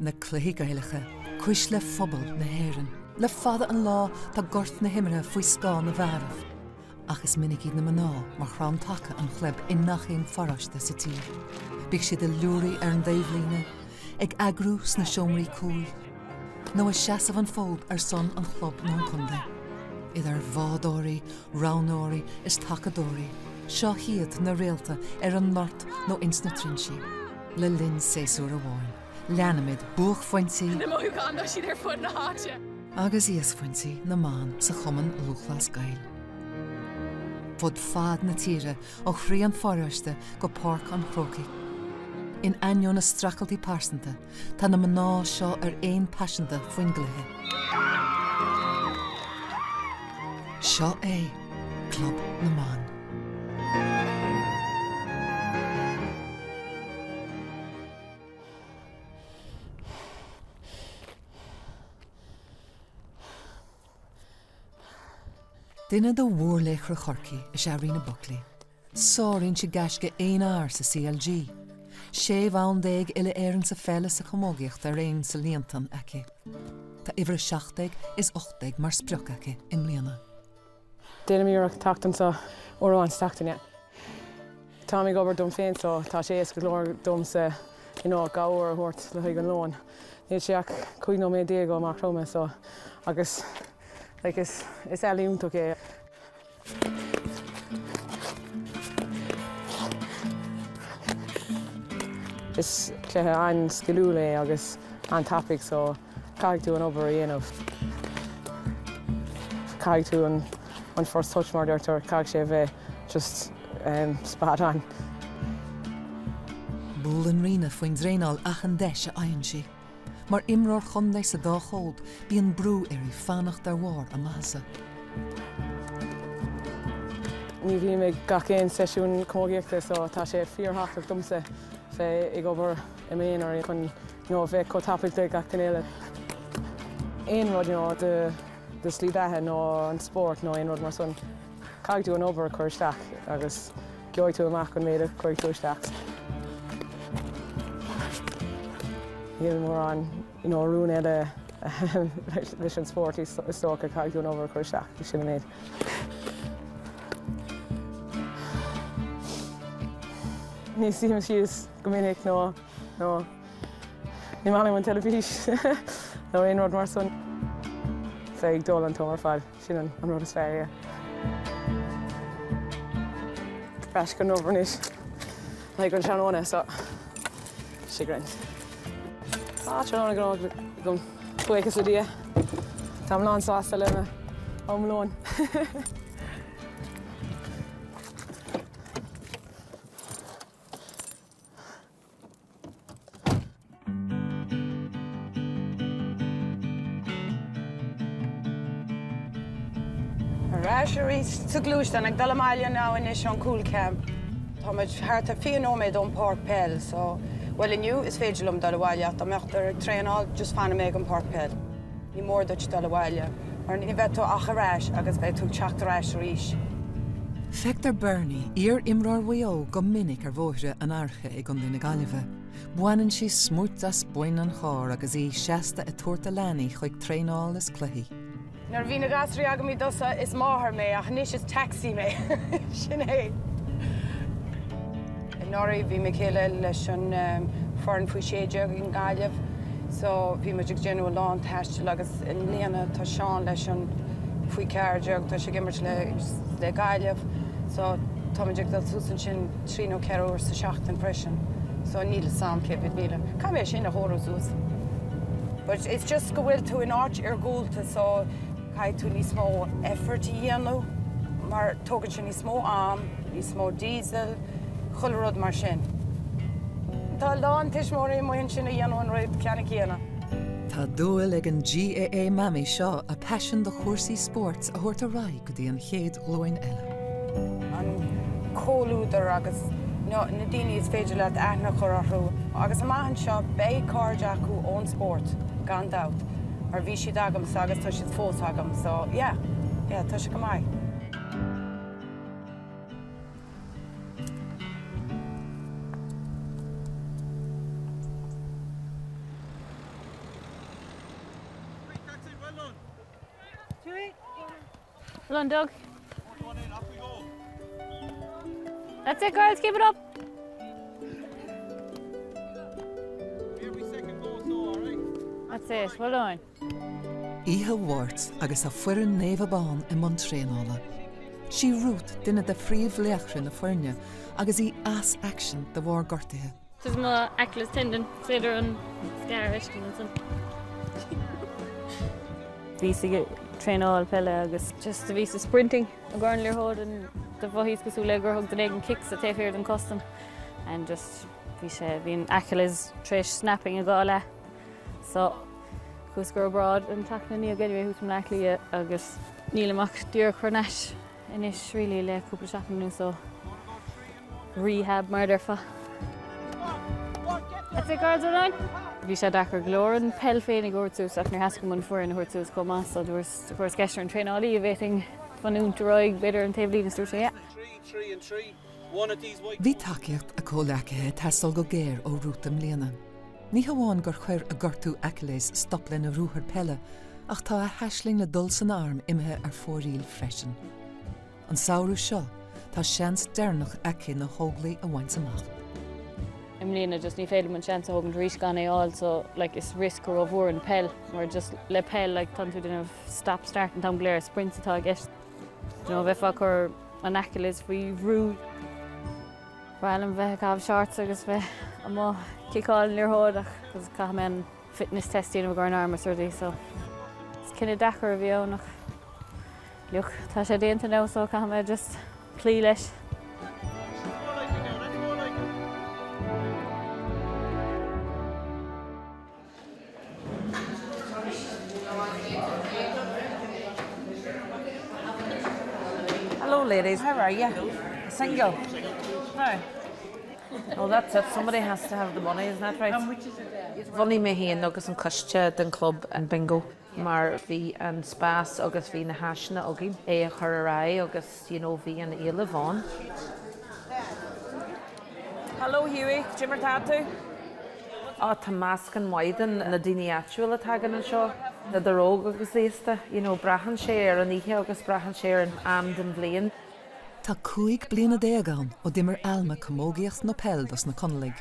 Na cluichí Gaelacha, cuisle phobal na hÉireann. Le fada an lá tá gort na himeartha faoi scáth na bhfearaibh. Ach is minic iad na mná mar chrann taca an chlub i ngach aon pharóiste sa tír. Bíodh siad ag liúraigh ar an dtaobhlíne, ag eagrú sna seomraí cúil, nó ag seasamh an fód ar son an chlub nó an contae. Idir bhádóirí, roghnóirí is tacadóirí, seo hiad na réalta ar an ngort nó ins na trinsí. Le linn séasúr amháin, leanaimid buaicphointí. Na mothúcháin, tá siad ar fud na háite. Agus íosphointí na mban sa Chumann Lúthchleas Gael. Fud fad na tíre, ó chroí an pharóiste go Páirc an Chrócaigh. In ainneoin a streachailtí pearsanta, tá na mná seo ar aon paiseanta faoin gcluiche. Seo é Club na mBan. Duine de mhórlaochra Chorcaí is ea Ríona Buckley. Sáraíonn sí gaisce aon fhear sa CLG. 16 bhonn uile-Éireann sa pheil is sa chamógaíocht ar aon sa líontán aici. Tá uimhir 17 is 18 mar sprioc aici i mbliana. Déanaim iarracht teacht anseo uair amháin sa tseachtain, yeah. Táim ag obair dom féin so tá sé éasca go leor domsa you know dhá uair a thabhairt le haghaidh an lóin. Níl sé ach 15 nóiméad ó Maigh Chromtha so agus like is is ealaí iontach é. Is cluiche an-sciliúil é agus an-tapaidh so Caithfidh tú an obair a dhéanamh. Caithfidh tú an first touch mar a deirtear, caithfidh sé a bheith just spot on. Buaileann Ríona faoin dtraenáil achan deis a fhaigheann sí. Mar imreoir chontae sa dá chód, bíonn brú uirthi fanacht ar bharr a maitheasa. Ní bhím ag gach aon seisiún camógaíochta so tá sé fíorthábhachtach domsa bheith ag obair i m'aonar chun nó a bheith chomh tapaidh le gach duine eile. Aon rud you know do do slí beatha nó an spórt nó aon rud mar san, caithfidh tú an obair a chur isteach agus gheobhaidh tú amach an méid a chuirfidh tú isteach. Níl mórán you know rún eile leis an spórt is dócha, caithfidh tú an obair a chur isteach, sin an méid. Ní suím síos go minic nó nó ní maith liom an teilifís nó aon rud mar san. Bheith ag dul an t-am ar fad, sin an rud is fearr, yeah. Ar ais go an obair anois le haghaidh an tráthnóna so sé grand. Tá tráthnóna gnóthach agam, buíochas le Dia. Táim lán sásta le mo am lóin. Ar ais arís sa ghluaisteán ag dul abhaile now anois ón Cúl Camp. Tá muid thart ar 20 nóiméad ón páirc peil so, bhuel inniu is féidir liom dul abhaile ach dá mbeadh tú ag traenáil just fanfaidh mé ag an páirc peil. Ní mór duit dul abhaile mar ní bheidh tú ach ar ais agus beidh tú ag teacht ar ais arís. Feictear Bernie, iar-imreoir Mhaigh Eo, go minic ar bhóithre an Fhairche i gContae na Gaillimhe. Baineann sí smúit as boinn an chairr agus í seasta ag tabhairt a leanaí chuig traenáil is cluichí. Nuair a bhí na gasraí agam i dtosach is máthair mé ach anois is taxi mé. Sin é. Anuraidh bhí mé céile leis an foireann faoi 16 i nGaillimh so bhí muid ag déanamh a lán taistil agus i mbliana tá Seán leis an faoi 14, tá sé ag imirt le le Gaillimh so táimid ag dul suas ansin 3 nó 4 uair sa seachtain freisin so níl 'fhios a'm cé mhéad míle. Caithfidh mé sin a chomhaireamh suas. But it's just go bhfuil tú in áit iargúlta so caithfidh tú níos mó effort a dhéanamh mar tógann sé níos mó am, níos mó diesel, chuile rud mar sin. Tá a lán tuismitheoirí amuigh ansin a dhéanamh an rud ceannann céanna. Tá dúil ag an GAA Mammy seo a paisean do chúrsaí spóirt a thabhairt ar aghaidh go dtí an chéad ghlúin eile. An comhluadar agus na daoine is féidir leat aithne a chur orthu. Agus amach anseo beidh cairde acu ón spórt, gan dabht, mar bhí siad agamsa agus tá siad fós agam so yeah, yeah, tá sé go maith. Well done, Doug. That's it, girls, keep it up. That's it, well done. Oíche Mháirt agus tá foireann Naomh Abán i mbun traenála. Sí Ruth duine de phríomhlaochra na foirne agus í as aicsean de bharr gortaithe. This is mo Achilles tendon, is féidir an scar a fheiscint ansan. Bhíos ag traenáil peile agus just bhíos ag sprinting i gcomhair an liathróid and do mhothaíos cosúil le gur thug duine éigin kick sa taobh thiar den cos dom and just bhí sé, bhí an Achilles tar éis snapping i dhá leath so chuas go obráid an tseachtain ina dhiaidh anyway thuas i mBleá Cliath agus nílim ach díreach thar n-ais anois really le cúpla seachtain anuas so rehab mar a déarfá. That's it girls, well done! Bhí sé deacair go leor an peil féinig a thabhairt suas ach níor theastaigh uaim an foireann a thabhairt suas chomh maith so dúirt chuireas ceist ar an traenálaí an bhféadfainn fanúint ar aghaidh b'fhéidir an taobh líne is dúirt sé yeah. Bhí tacaíocht a comhleacaithe ag teastáil go géar ó Ruth i mbliana. Ní hamháin gur chuir a gortú Achilles stop lena ruathar peile, ach tá a haisling le dul san arm imithe ar fóraoil freisin. An samhradh seo, tá seans deireanach aici na hÓglaigh a bhaint amach. I mbliana just ní féidir liom an seans a thógaint arís gan é a fháil so like is riosca rómhór an peil mar just le peil like tánn tú ag déanamh stop start an t-am go léir sprints atá i gceist. You know bheifeá ag cur an Achilles faoi bhrú. Ba bhreá liom bheith ag caitheamh shorts agus bheith amuigh ciceáil an liathróid ach caithfidh mé an fitness test a dhéanamh i gcomhair an arm is rudaí so is cinneadh deacair a bhí ann ach look tá sé déanta now so caithfidh mé just cloí leis. Hello ladies, how are you? Single? No. Well that's it, somebody has to have the money, isn't that right? How much is it? Bhunaigh mé féin agus an coiste den chlub an bingo mar bhí an spás agus bhí na háiseanna againn é a chur ar aghaidh agus you know bhí an éileamh ann. Hello Hughie, cad é mar tá tú? Á, tá meascán maith de na daoine áitiúla a tagann anseo, idir óg agus aosta. You know, braitheann sé ar an oíche agus braitheann sé ar an am den bhliain. Tá 15 bliana ann ó d'imir Alma camógaíocht nó peil dos na Conallaigh,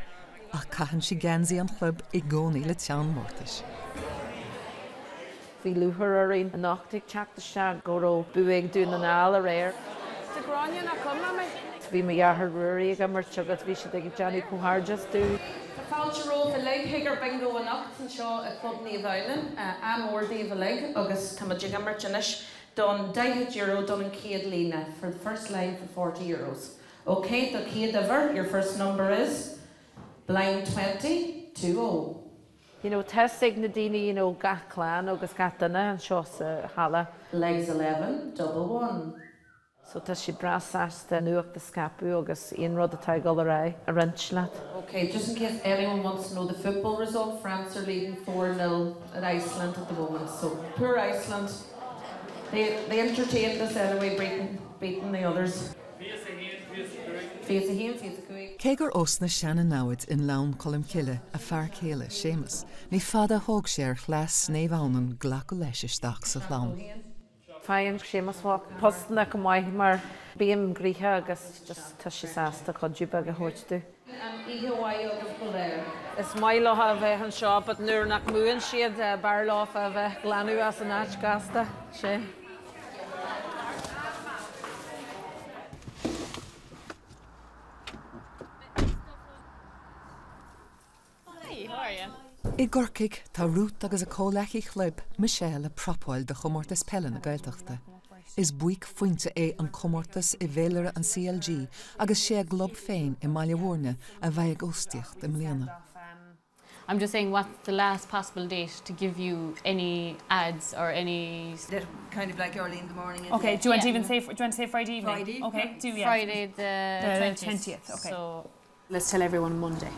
ach caitheann sí geansaí an chlub i gcónaí le teann mórtais. Bhí lúcháir orainn anocht ag teacht isteach go raibh bua ag Dún na nGall aréir. Tá Gráinne nach cuma mé. Bhí mo dheartháir Ruairí ag imirt agus bhí siad ag déanamh comhghairdeas dúinn. Tá fáilte romhaibh uilig chuig ár bingo anocht anseo i Club Naomh Adhamhnáin. Ádh mór daoibh uilig agus tá muid ag imirt anois don €40 don an chéad líne, for the first line for €40. Ok, do chéad uimhir, your first number is blind 20, 20. You know, tá fhios ag na daoine, you know, gach clann agus gach duine anseo sa halla. Legs 11, double one. So tá siad breá sásta nuacht a scaipeadh agus aon rud atá ag dul ar aghaidh a roinnt leat. Ok, just in case anyone wants to know the football result, France are leading 4-0 at Iceland at the moment, so poor Iceland, they, they entertained us anyway, beating, beating the others. 21, 25. Cé gur ós na seana-namhaid i nGleann Cholm Cille a fear céile, Séamus, ní fada a thóg sé ar chleas Naomh Adhamhnáin glacadh leis isteach sa chlann. Faigheann Séamus postanna go maith mar bím gnoitheach agus just tá sé sásta cuidiú beag a thabhairt domh. Oíche mhaith agaibh go léir. Is maith leo a bheith anseo but nuair nach mbuann siad b'fhearr leo a bheith glanadh as an áit gasta. Sé. I gCorcaigh, tá Ruth agus a comhleacaí cluib, Michelle, ag prapáil do chomórtas peile na Gaeltachta. Is buaicphointe é an comórtas i bhféilire an CLG agus sé a gclub féin i mBaile Bhúirne a bheidh ag óstaíocht i mbliana. I'm just saying what's the last possible date to give you any ads or any. They're kind of like early in the morning. Isn't okay, it? do you want to Yeah. even say do you want to say Friday evening? Friday? Okay, do yeah. Friday the, The 20th, okay. So Let's tell everyone Monday.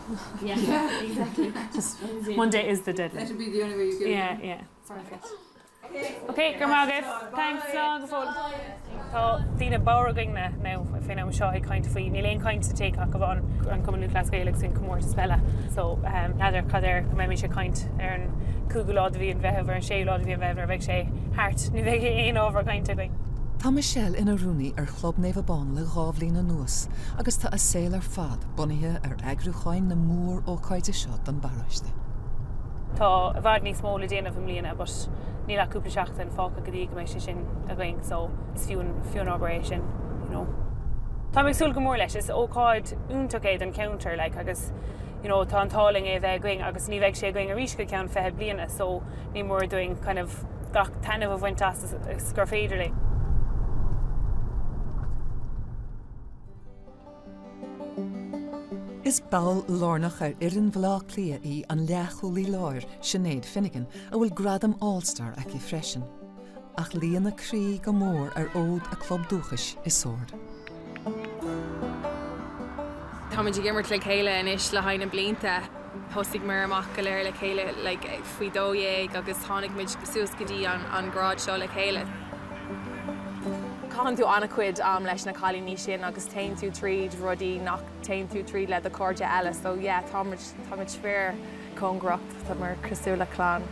yeah, yeah. exactly. Just Monday is the deadline. That'll be the only way you get Yeah, it. yeah. Perfect. Okay, go raibh maith agaibh. Thanks, slán go fóill. Tá daoine bodhar againne now faoin am seo ag caint faoi níl aon caint sa tigh ach amháin an Cumann Lúthchleas Gael agus an comórtas peile. So um, n'fheadar cad air go mbeimid ag caint ar an cúigiú lá de mhí an Mheithimh ar an séú lá de mhí an Mheithimh nuair a bheidh sé thart, ní bheidh aon ábhar cainte againn. Tá Michelle ina rúnaí ar Chlub Naomh Abán le 2 bhliain anuas agus tá a saol ar fad bunaithe ar eagrúcháin na mór-ócáide seo don bparóiste. Tá i bhfad níos mó le déanamh i mbliana but níl ach cúpla seachtain fágtha go dtí go mbeidh sé sin againn so is fiú an fiú an obair é sin you know. Táim ag súil go mór leis, is ócáid iontach é don cheantar like agus you know tá an t-ádh linn é a bheith againn agus ní bheidh sé againn arís go ceann 20 bliana so ní mór dúinn kind of gach taitneamh a bhaint as is gur féidir linn. Is ball lárnach ar fhoireann Bhaile Átha Cliath í an leathchúlaí láir, Sinéad Finnegan, a bhfuil gradam All-Star aici freisin. Ach luíonn a croí go mór ar fhód a club dúchais i Sord. Táimid ag imirt le chéile anois le haghaidh na blianta. Thosaíomar amach go léir le chéile like faoi 12 agus tháinig muid suas go dtí an grád seo le chéile. Caitheann tú an-chuid am leis na cailíní sin agus téann tú tríd rudaí nach téann tú tríd le do chairde eile so yeah táimid táimid fíor cóngarach, táimid cosúil le clann.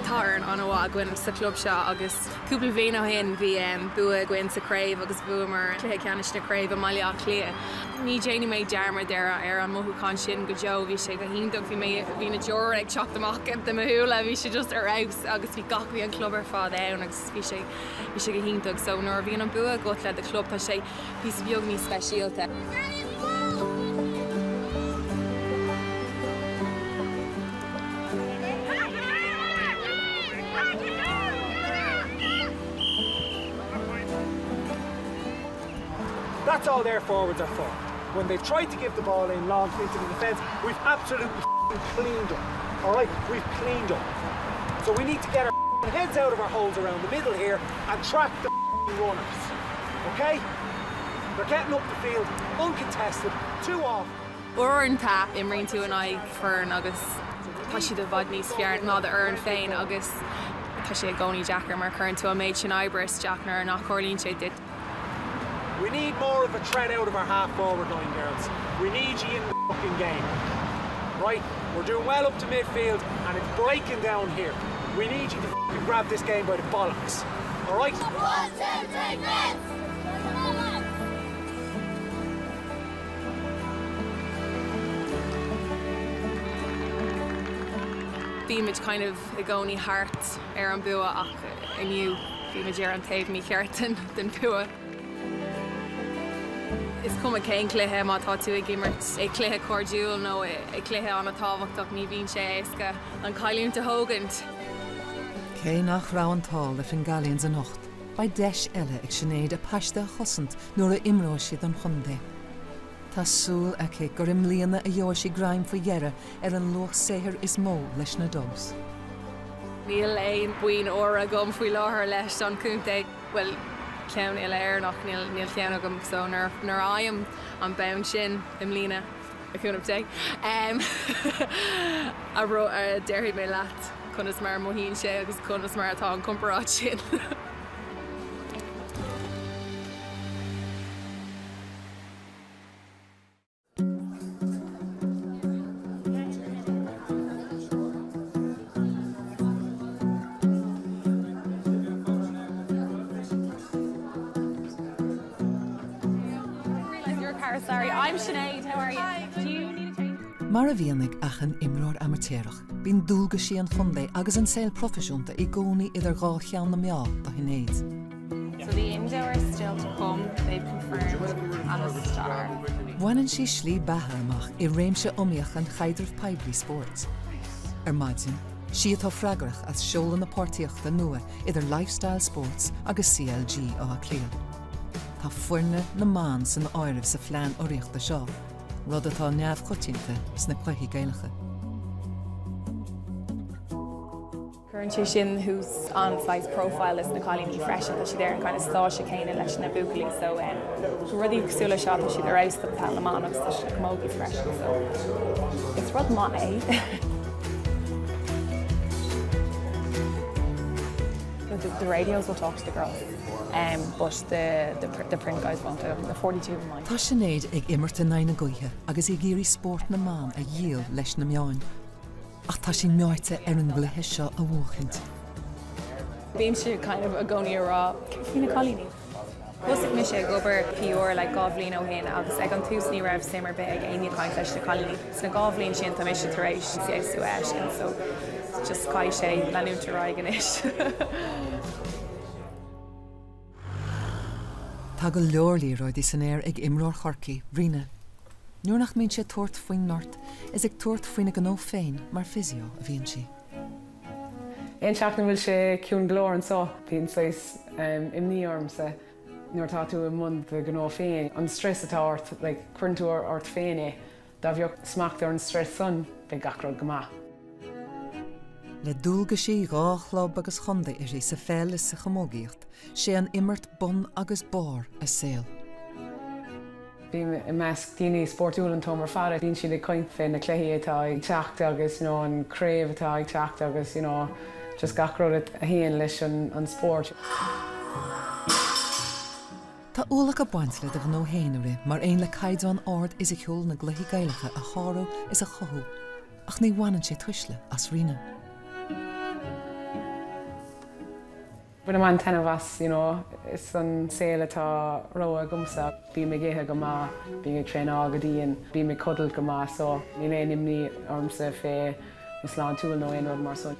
Tá foireann an-mhaith againn sa chlub seo agus cúpla bliain ó shin bhí bua againn sa chraobh agus bhuamar cluiche ceannais na craoibhe i mBaile Átha Cliath. Ní dhéanfaidh mé dearmad ar ar an mothúchán sin go deo, bhí sé go hiontach, bhí mé bhí na deora ag teacht amach de mo shúile, bhí sé just ar fheabhas agus bhí gach bhí an club ar fad ann agus bhí sé bhí sé go hiontach. So nuair a bhíonn an bua agat le do chlub tá sé píosa beag níos speisialta. That's all their forwards are for. When they've tried to give the ball in long into the defence, we've absolutely cleaned up. All right, we've cleaned up. So we need to get our heads out of our holes around the middle here and track the runners. Okay? They're getting up the field, uncontested, too often. Uaireanta imríonn tú in aghaidh foireann agus tá siad i bhfad níos fearr ná do fhoireann féin agus tá sé i gcónaí deacair mar cuireann tú an méid sin oibre isteach nuair nach dtarlaíonn sé duit. We need more of a threat out of our half forward line, girls. We need you in the fucking game. Right? We're doing well up to midfield and it's breaking down here. We need you to fucking grab this game by the bollocks. All right? One, two, three, Blitz! Bímid kind of i gcónaí thart ar an bua ach inniu bhí muid ar an taobh mícheart den bua. Is cuma cén cluiche má tá tú ag imirt i cluiche cairdiúil nó i cluiche an-tábhachtach ní bhíonn sé éasca an chailliúint a thógaint. Cé nach raibh an t-ádh le Fingallians anocht, beidh deis eile ag Sinéad a paiste a chosaint nuair a imreoidh sí don chontae. Tá súil aici gur i mbliana a gheobhaidh sí greim faoi dheireadh ar an luach saothair is mó leis na Dubs. Níl aon boinn óir agam faoi láthair leis an chontae, bhuel ceann uile-Éireannach níl níl ceann agam so nuair nuair a fhaighim an bonn sin i mbliana, le cúnamh Dé, a déarfaidh mé leat conas mar a mothaíonn sé agus conas mar atá an comparáid sin. Sorry, I'm Sinead, how are you? Do you need a change? Mar a bhíonn ag achan imreoir amaitéarach, bíonn dualgaisí an chontae agus an saol proifisiúnta i gcónaí idir dhá cheann na meá do Shinéad. So the Indo are still to come, they've confirmed, and the Star. Baineann sí slí beatha amach i réimse iomaíoch an chaidrimh poiblí spóirt. Ar maidin, sí atá freagrach as seoladh na páirtíochta nua idir Lifestyle Sports agus CLG Átha Cliath. Tá foirne na mban san áireamh sa phlean urraíochta seo, rud atá neamhchoitianta sna cluichí Gaelacha. Cuireann sé sin thuas an saghas profile leis na cailíní freisin, tá siad ar an kind of stáitse céanna leis na buachaillí so rudaí cosúil le seo tá siad ar fheabhas do peil na mban agus do na camogies freisin so is rud maith é. local radios will talk to the girls um, but the, the, the print guys won't the 42 might. Tá Sinéad ag imirt in aghaidh na gaoithe agus í ag iarraidh spórt na mban a dhíol leis na meáin. Ach tá sí meáite ar an gcluiche seo a bhuachaint. Bímse kind of i gcónaí ag rá céard faoi na cailíní. Thosaigh mise ag obair PR like 2 bhliain ó shin agus ag an tús ní raibh suim ar bith ag éinne caint leis na cailíní. Sna 2 bhliain sin tá mise tar éis feabhsú a fheiscint so just caithfidh sé leanúint ar aghaidh anois. Tá go leor liathróidí san aer ag imreoir Chorcaí, Ríona. Nuair nach mbíonn sí ag tabhairt faoin ngort, is ag tabhairt faoina gnó féin mar physio a bhíonn sí. Aon seachtain a bhfuil sé ciúin go leor anseo, bíonn saghas imní ormsa nuair atá tú i mbun do ghnó féin, an stress atá ort, like, cuireann tú ort féin é. Dá bheadh smacht ar an stress san, bheadh gach rud go maith. Le dualgaisí dhá chlub agus chontae uirthi sa pheil is sa chamógaíocht, sé an imirt bun agus barr a saol. Bím i measc daoine spórtúil an t-am ar fad. Bíonn siad ag caint fé na cluichí atá ag teacht agus you know an craobh atá ag teacht agus you know just gach rud a théann leis an spórt. Tá ualach ag baint le do ghnó féin a rith mar aon le caighdeán ard fhisiciúil na gcluichí Gaelacha a shárú is a chothú, ach ní bhaineann sé tuisle as Ríona. Bainim an-taitneamh as, you know, is an saol atá rogha agamsa. Bím ag ithe go maith, bím ag traenáil go dian, bím ag codlait go maith so níl aon imní ormsa fé mo sláintiúil nó aon rud mar san.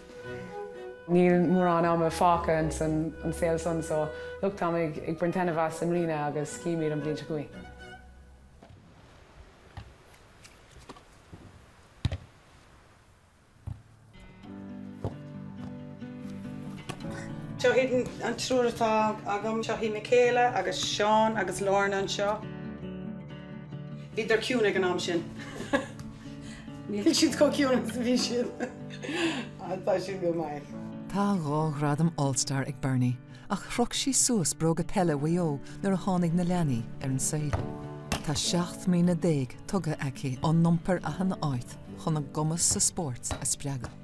Níl mórán ama fágtha ins an saol san so look táim ag baint taitneamh as i mbliana agus cífimid an bhliain seo chugainn. Seo iad an triúr atá agam. Seo í Michaela agus Seán agus Lorna anseo. Bhíodar ciúin ag an am sin. Níl siad chomh ciúin is a bhí siad. Tá siad go maith. Tá 2 ghradam All Star ag Bernie, ach chroch sí suas bróga peile Mhaigh Eo nuair a tháinig na leanaí ar an saol. Tá 17 mbliana tugtha aici á n-iompar achan áit chun a gcumas sa spórt a spreagadh.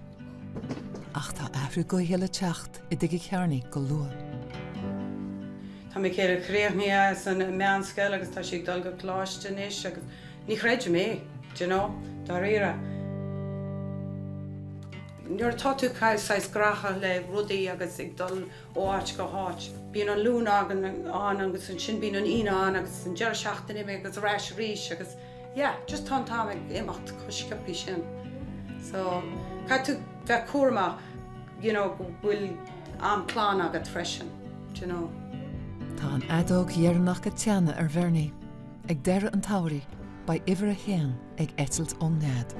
Ach tá athrú gaoithe le teacht i dTigh Uí Chearnaigh go luath. Tá Michaela críochnaithe san meánscoil agus tá sí ag dul go coláiste anois agus Ní chreidim é, do you know, dáiríre. Nuair atá tú saghas gnóthach le rudaí agus ag dul ó áit go háit, bíonn an Luan ann agus ansin bíonn an Aoine ann agus an deireadh seachtaine imithe agus ar ais arís agus yeah, just tá an t-am ag imeacht chomh sciobtha sin. So, caithfidh tú bheith cúramach, you know, go bhfuil am clainne agat freisin, do you know. Tá an fheadóg dheireanach ag teannadh ar Bhernie. Ag deireadh an tsamhraidh, beidh uimhir a haon ag eitilt ón nead.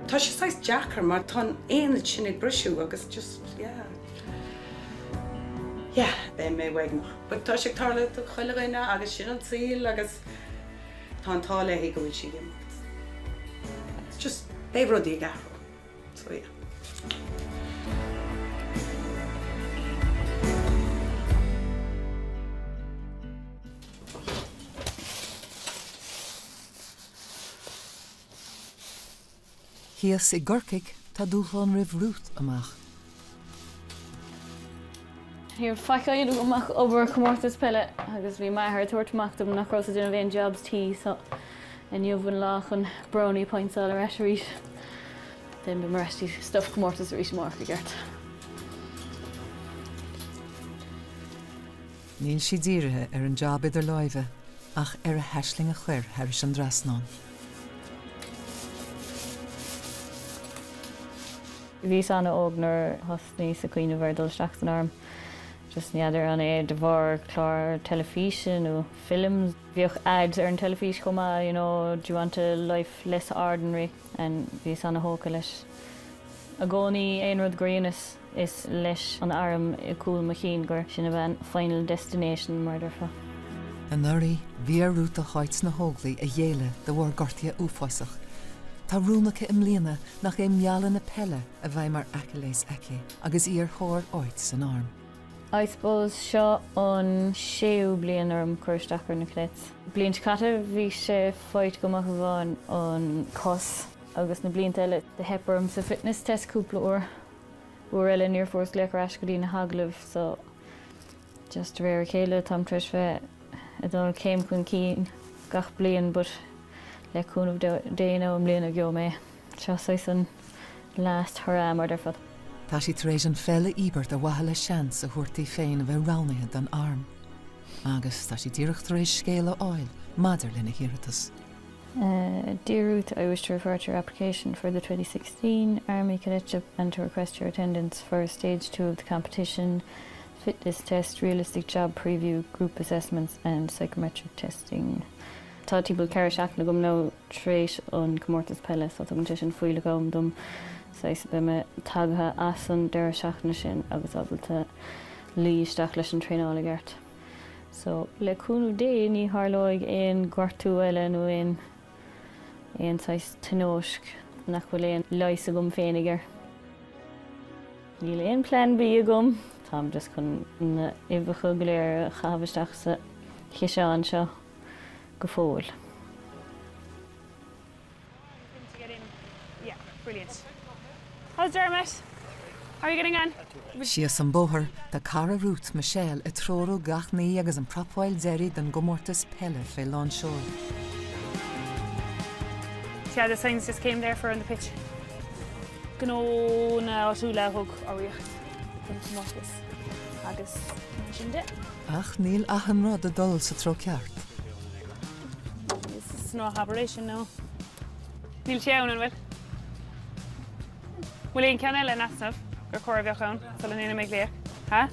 Tá sé saghas deacair mar tá an aonad sin ag briseadh agus just, yeah, yeah, beidh mé uaigneach. But tá sé ag tarlú do chuile dhuine agus sin an saol agus tá an t-ádh léi go bhfuil sí ag imeacht. It's just, beidh rudaí ag athrú. So yeah. Thíos i gCorcaigh tá dúshlán roimh Ruth amach. Ní raibh faic á dhéanamh agam ach obair comórtas peile agus bhí m'athair ag tabhairt amach dom nach rabhas ag déanamh aon jobs tí so inniu an lá chun brownie points a fháil ar ais arís. Then beidh mé ar ais dtí stuff comórtas arís amárach i gceart. Níl sí dírithe ar an jab idir láimhe ach ar a haisling a chur thairis an dtrasnán. Bhíos an-óg nuair a thosnaíos ag cuimhneamh ar dul isteach san arm. Just n'fheadar an é de bharr clár teilifíse nó films. Bhíodh ads ar an teilifís chomh maith, you know, do you want a life less ordinary and bhíos an-thógtha leis. I gcónaí aon rud gur dheineas is leis an arm i gcúl mo chinn gur sin ab ea an final destination mar a déarfá. Anuraidh, bhí ar Ruth a háit sna hÓglaigh a ghéilleadh de bharr gortuithe uafásach. Tá rún aici i mbliana nach é mealladh na peile a bheidh mar Aiciléas aici agus í ar thóir áit san arm. I suppose seo an séú bliain orm cur isteach ar na cadets. Bliain seo caite bhí sé faighte go maith amháin an cos agus na blianta eile do theip orm sa fitness test cúpla uair. Uair eile níor fuaireas glaoch ar ais go dtí na hagallaimh so just de réir a chéile táim tar éis bheith ag dul céim chun cinn gach bliain but le cúnamh Dé now i mbliana gheobhaidh mé seo saghas an last hurrah mar déarfá. Tá sí tar éis an pheil a íobairt ar mhaithe le seans a thabhairt di féin a bheith roghnaithe don arm. Agus tá sí díreach tar éis scéal a fháil maidir lena hiarratas. Dear Ruth, I wish to refer to your application for the 2016 Army Cadetship and to request your attendance for stage 2 of the competition, fitness test, realistic job preview, group assessments and psychometric testing. Tá timpeall 4 seachtain agam now tar éis an comórtas peile so tugann sé sin fuílleach am dom saghas beidh mé tagtha as an deireadh seachtaine sin agus ábalta luí isteach leis an traenáil i gceart. So, le cúnamh Dé ní tharlóidh aon ghortú eile nó aon aon saghas tionóisc nach bhfuil aon leigheas agam féinig air. Níl aon plean B agam, táim just chun na huibheacha go léir a chaitheamh isteach sa chiseán seo go fóill. How's Dermot? How are you getting on? Síos an bóthar, tá cara Ruth, Michelle, ag treorú gach ní agus an prapáil deiridh don gcomórtas peile fé lán seoil. Yeah, the signs just came there for on the pitch. Gnónna áitiúla a thug urraíocht don chomórtas agus mar sin de. Ach níl achan rud ag dul sa treo ceart. Is ná habair é sin nó. Níl sé ann, an bhfuil? Bhfuil aon cheann eile in easnamh gur chóir a bheadh ann sula ndéanfaidh mé glaoch? Ha?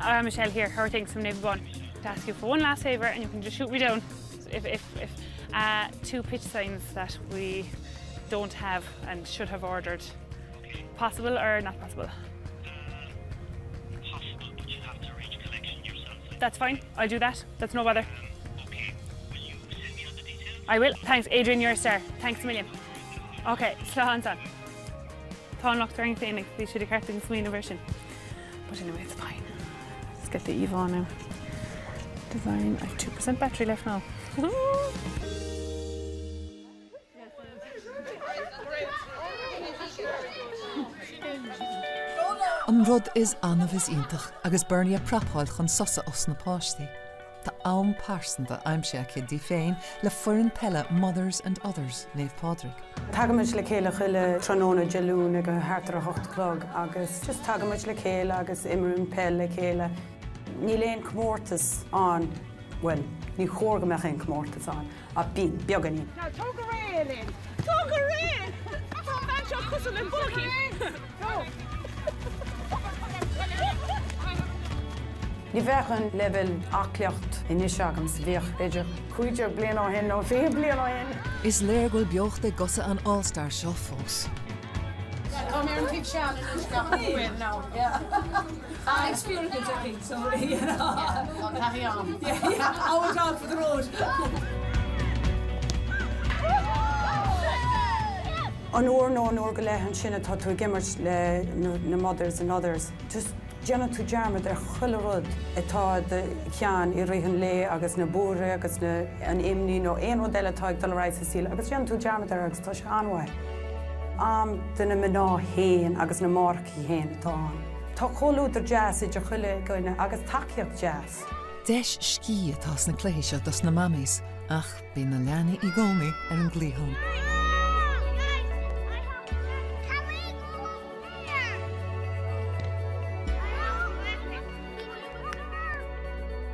Uh, Michelle here, how are things from Naomh Abán? To ask you for one last favour and you can just shoot me down if, if, if uh, two pitch signs that we don't have and should have ordered. Possible or not possible? Possible, but you'd have to arrange collection yourself. That's fine. I'll do that. That's no bother. Um, okay. Will you send me on the details? I will. Thanks, Adrian, you're a star. Thanks a million. Okay, slán san. Tá an locht orainn féinig, bhí sé de cheart againn smaoineamh air sin. But anyway, it's fine. Let's get the Eve on now. Design. I have 2% battery left now. An rud is annamh is iontach agus Bernie ag prapáil chun sosa os na páistí. Tá am pearsanta aimsithe aici di féin le foireann peile Mothers and Others Naomh Pádraig. Tagaimid le chéile chuile tráthnóna Dé Luain ag thart ar a hocht a chlog agus just tagaimid le chéile agus imríonn peil le chéile. Níl aon comórtas ann, bhuel, ní chóir go mbeadh aon comórtas ann. Ach bíonn, beagáinín. Now tóg go réidh é Lynn. Tóg go réidh! Tá an bhean seo cosúil le buaicín. Tóg. Ní bheadh an leibhéal aclaíocht anois agam is a bhíodh b'fhéidir 15 bliain ó shin nó 20 bliain ó shin. Is léir go bhfuil beocht i gcosa an All-Star seo fós. Tá mé ar an taobh seal anois gach uair now. Ah, experience I think, so you know. Tá taithí ann. Yeah, yeah, our dog for the road. An uair nó an uair go leith ansin atá tú ag imirt le na mothers and others, just déanann tú dearmad ar chuile rud atá i do cheann i rith an lae agus na buartha agus na an imní nó aon rud eile atá ag dul ar aghaidh sa saol agus déanann tú dearmad air agus tá sé an-mhaith. Am do na mná féin agus na máithreacha féin atá ann. Tá comhluadar deas idir chuile dhuine agus tacaíocht deas. Deis scíth atá sna cluichí seo dos na mammies ach bíonn na leanaí i gcónaí ar an gcliathán.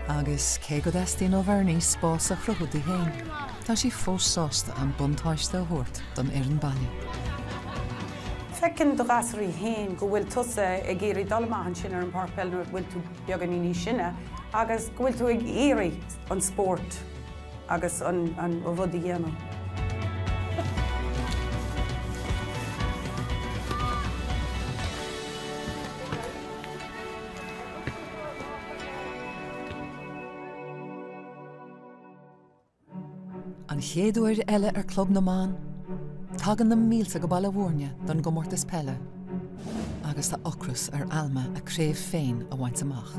Agus cé go dteastaíonn ó Bhernie spás a chruthú di féin, tá sí fós sásta an buntáiste a thabhairt don fhoireann baile. Feiceann do ghasúraí féin go bhfuil tusa ag iarraidh dul amach ansin ar an bpáirc peile nuair a bhfuil tú beagáinín níos sine agus go bhfuil tú ag iarraidh an spórt agus an rud a dhéanamh. An chéad uair eile ar Club na mBan, tagann na mílte go Baile Bhúirne don gcomórtas peile agus tá ocras ar Alma a craobh féin a bhaint amach.